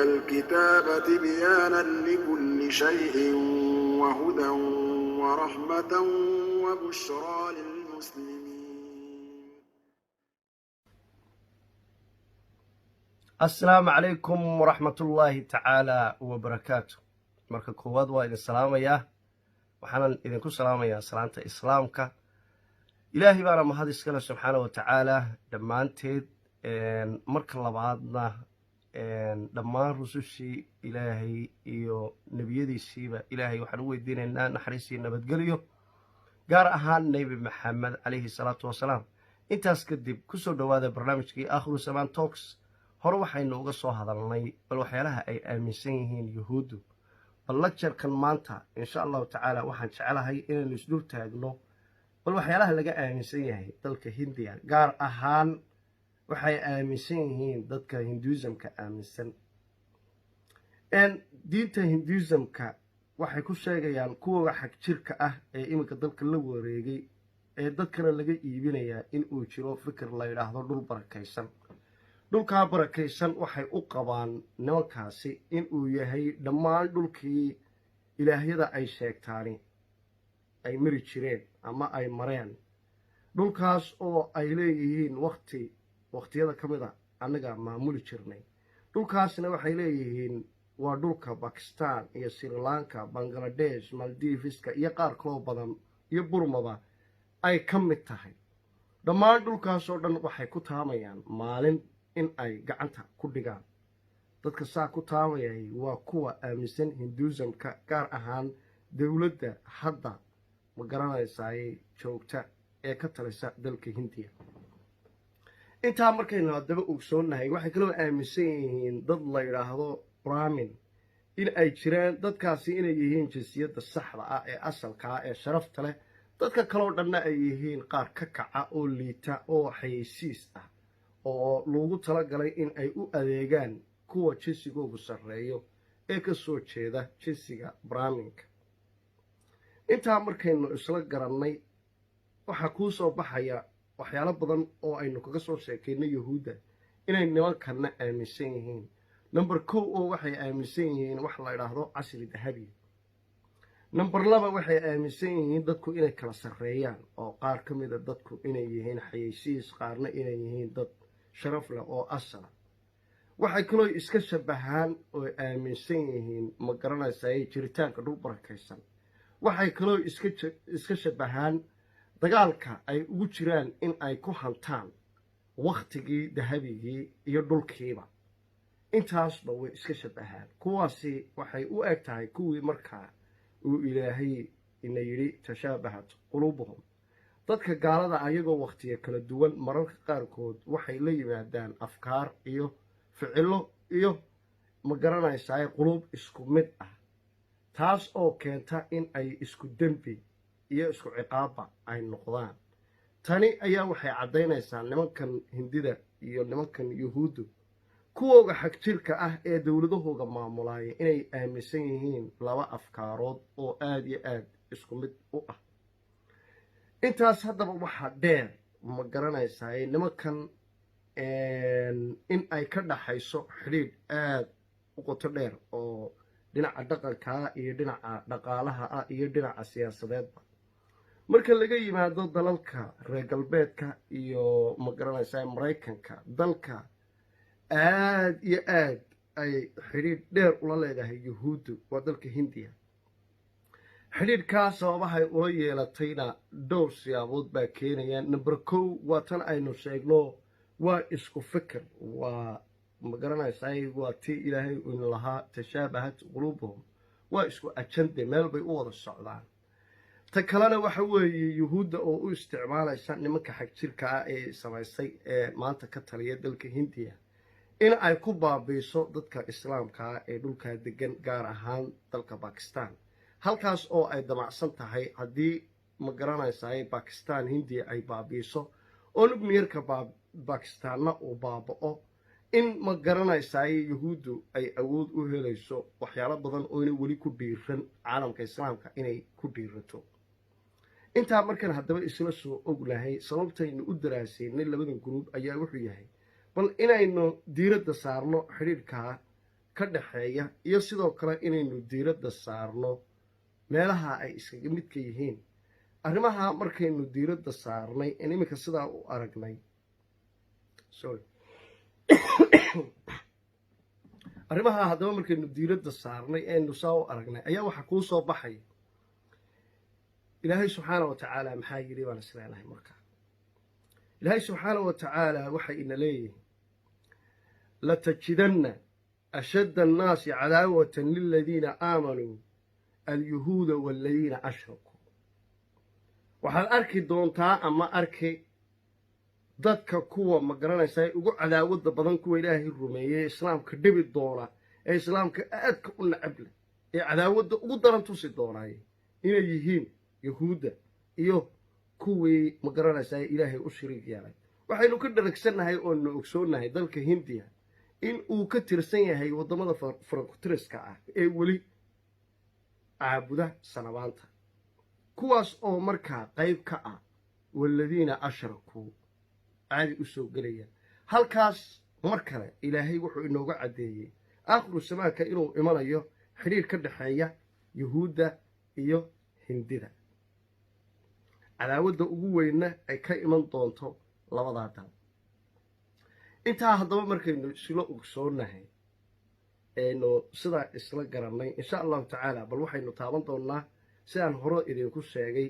الْكِتَابَ تِبْيَانًا لِّكُلِّ شَيْءٍ وَهُدًى وَرَحْمَةً وَبُشْرَىٰ لِلْمُسْلِمِينَ. Asalaamu calaykum waraxmatullaahi tacaala wabarakaatu. Marka koowaad waa idin salaamayaa, waxaanan idinku salaamayaa salaanta Islaamka. Ilaahay baana mahad iskale, subxaana wa tacaala, dhammaanteed. Marka labaadna, dhammaan rusushii Ilaahay iyo nebiyadiisiiba Ilaahay waxaan u weydiinaynaa naxariis iyo nabadgelyo, gaar ahaan Nebi Maxamed calayhi salaatu wasalaam. Intaas kadib, kusoo dhowaada barnaamijkii Aakhiru Zamaan Talks. Hore waxaynu uga soo hadalnay bal waxyaalaha ay aaminsan yihiin Yuhuuddu. Bal lecture-kan maanta, insha Allahu tacaala, waxaan jecelahay inaynu isdul taagno bal waxyaalaha laga aaminsan yahay dalka Hindiya, gaar ahaan waxay aaminsan yihiin dadka Hinduismka aaminsan. Diinta Hinduismka waxay ku sheegayaan kuwa xag jirka ah ee iminka dalka la wareegay ee dadkana laga iibinayaa in uu jiro fikir la yidhaahdo dhul barakaysan. Dhulkaa barakaysan waxay u qabaan nimankaasi inuu yahay dhammaan dhulkii ilaahyada ay sheegtaani ay mari jireen ama ay mareen, dhulkaas oo ay leeyihiin wakti wakhtiyada ka mid a annaga maamuli jirnay. Dhulkaasna waxay leeyihiin waa dhulka Bakistan iyo Sri Lanka, Bangaladesh, Maldifiska iyo qaar kaloo badan iyo Burmaba ay ka mid tahay. Dhammaan dhulkaasoo dhan waxay ku taamayaan maalin in ay gacanta ku dhigaan. Dadka saa ku taamayay waa kuwa aaminsan Hinduismka, gaar ahaan dowladda hadda, ma garanaysaay, joogta ee ka talisa dalka Hindiya. Intaa markaynu haddaba ogsoonnahay, waxay kaloo aaminsan yihiin dad la yidhaahdo Brahmin in ay jiraan, dadkaasi inay yihiin jinsiyadda saxda ah ee asalka ah ee sharafta leh, dadka kaloo dhanna ay yihiin qaar ka kaca oo liita oo xayeysiis ah oo loogu talagalay in ay u adeegaan kuwa jinsigoogu sarreeyo ee ka soo jeeda jinsiga Brahminka. Intaa markaynu isla garannay, waxaa kuu soo baxaya waxyaalo badan oo aynu kaga soo sheekaynay Yuhuudda inay nimankanna aaminsan yihiin. Number 1 oo waxay aaminsan yihiin wax la idhaahdo casri dahabi. Number 2, waxay aaminsan yihiin dadku inay kala sarreeyaan, oo qaar ka mida dadku inay yihiin xayeysiis, qaarna inay yihiin dad sharaf leh oo asala. Waxay kaloo iska shabahaan oo aaminsan yihiin, ma garanaysaay, jiritaanka dhul barakaysan. Waxay kaloo iska shabahaan dagaalka ay ugu jiraan in ay ku hantaan wakhtigii dahabigii iyo dhulkiiba. Intaasba way iska shabahaan. Kuwaasi waxay u eg tahay kuwii markaa uu Ilaahay ina yidhi tashaabahat quluubuhum. Dadka gaalada ayagoo wakhtiyo kala duwan mararka qaarkood waxay la yimaadaan afkaar iyo ficilo iyo, ma garanaysaay, quluub isku mid ah, taas oo keenta in ay isku dembi iyo isku ciqaabba ay noqdaan. Tani ayaa waxay caddaynaysaa nimankan Hindida iyo nimankan Yuhuuddu, kuwooga xagjirka ah ee dowladahooga maamulaaya, inay aaminsan yihiin laba afkaarood oo aada iyo aada isku mid u ah. Intaas haddaba waxaa dheer, ma garanaysaay, nimankan in ay ka dhaxayso xidhiidh aada u qoto dheer oo dhinaca dhaqankaa iyo dhinaca dhaqaalaha ah iyo dhinaca siyaasadeedba. Marka laga yimaado dalalka reer galbeedka iyo, ma garanaysaa, Maraykanka, dalka aada iyo aad ay xidhiidh dheer ula leedahay Yuhuuddu waa dalka Hindiya. Xidhiidhkaa sababahay ula yeelatayna dhowr siyaabood baa keenaya. Number 1 waa tan aynu sheegno, waa isku fikir, waa, ma garanaysaay, waa tii Ilaahay inu lahaa tashaabahat quluubuhum. Waa isku ajande, meel bay u wada socdaan. Ta kalena waxa weeye Yuhuudda oo u isticmaalaysa nimanka xagjirka ah ee samaysay ee maanta ka taliya dalka Hindiya in ay ku baabiiso dadka Islaamkaa ee dhulkaa degan, gaar ahaan dalka Bakistan, halkaas oo ay damacsan tahay haddii, ma garanaysaay, Bakistan Hindiya ay baabiiso oo nuclear-ka Bakistaanna uu baaba'o, in, ma garanaysaay, Yuhuuddu ay awood u helayso waxyaalo badan oo inay weli ku dhiiran caalamka Islaamka inay ku dhiirato. Intaa markaan haddaba isla soo ognahay, sababtaynu u daraasaynay labadan group ayaa wuxuu yahay bal inaynu diiradda saarno xidhiidhkaa ka dhaxeeya nimankan iyo ka dhexeeya, iyo sidoo kale inaynu diiradda saarno meelaha ay iskaga midka yihiin. Arrimaha markaynu diiradda saarnay in iminka sidaa u aragnay, sorry, arrimaha haddaba markaynu diiradda saarnay eenu saa u aragnay ayaa waxaa kuu soo baxaya Ilaahay subxaana wa tacaala maxaa yidhi baan isleenahay. Markaa Ilaahay subxaana wa tacaala waxay ina leeyihin: لتجدن أشد الناس عداوة للذين آمنوا اليهود والذين أشركوا. Waxaad arki doontaa ama arki dadka kuwa, ma garanaysaa, ugu cadaawadda badan kuwa Ilaahay rumeeyey, Islaamka dhibi doona ee Islaamka aadka u nacab leh ee cadaawadda ugu daran tusi doonaay inay yihiin Yahuudda iyo kuwii, ma garanaysaa, Ilaahay u shariig yeelay. Waxaynu ka dharagsannahay oonu ogsoonnahay dalka Hindiya in uu ka tirsan yahay waddamada farakutiriska ah ee weli caabuda sanabaanta, kuwaas oo markaa qayb ka ah والذين أشركوا caadi u soo gelaya halkaas. Mar kale Ilaahay wuxuu inooga caddeeyey aakhiru samaanka inuu imanayo xidhiir ka dhexeeya Yuhuudda iyo Hindida, cadaawadda ugu weynna ay ka iman doonto labadaa dal. Intaa haddaba markaynu isla ogsoonnahay, aynu sidaa isla garannay, insha Allahu tacaala bal waxaynu taaban doonnaa, sidaan hore idinku sheegay,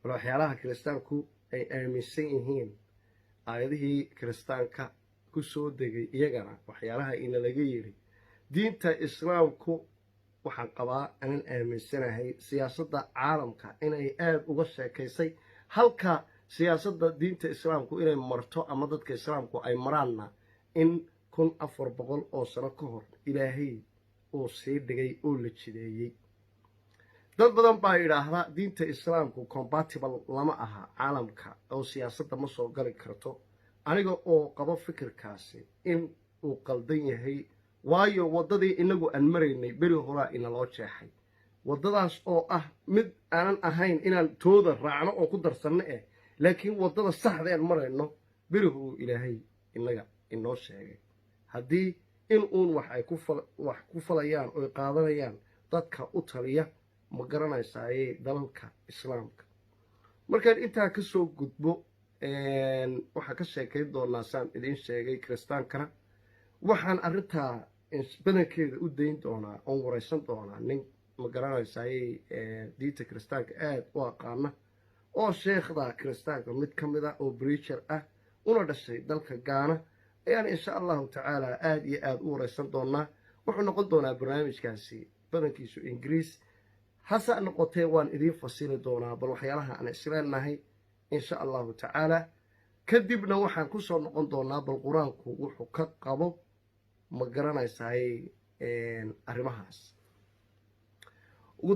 bal waxyaalaha Kiristaanku ay aaminsan yihiin, aayadihii Kiristaanka ku soo degay iyagana waxyaalaha ina laga yidhi. Diinta Islaamku waxaan qabaa anan aaminsanahay siyaasadda caalamka inay aada uga sheekaysay, halka siyaasadda diinta Islaamku inay marto ama dadka Islaamku ay maraanna in 1400 oo sano ka hor Ilaahay uu sii dhigay oo la jideeyey. Dad badan baa yidhaahda diinta Islaamku compatible lama aha caalamka oo siyaasadda ma soo gali karto. Aniga oo qabo fikirkaasi in uu qaldan yahay, waayo waddadii inagu aan maraynay beri horaa inaloo jeexay, waddadaas oo ah mid aanan ahayn inaan tooda raacno oo ku darsanno laakiin waddada saxda aan marayno beri horuu Ilaahay inaga inoo sheegay. Haddii in uun wax ay wax ku falayaan oy qaadanayaan dadka u taliya, ma garanaysaaye, dalalka Islaamka. Markaan intaa ka soo gudbo, waxaan ka sheekayn doonaa, saan idiin sheegay, Kiristaankana. Waxaan arrintaa badankeeda u dayn doonaa oon waraysan doonaa nin, ma garanaysaaye, diinta Kiristaanka aada u aqaana oo sheekhda Kiristaanka mid ka mid ah oo preacher ah una dhashay dalka Gaana ayaan insha Allahu tacaala aada iyo aada u waraysan doonaa. Wuxuu noqon doonaa barnaamijkaasi badankiisu Ingiriis, hase noqotee waan idiin fasili doonaa bal waxyaalaha aan isleenahay insha Allahu tacaala. Kadibna waxaan kusoo noqon doonaa bal Qur-aanku wuxuu ka qabo, ma garanaysaay, arrimahaas. Ugu.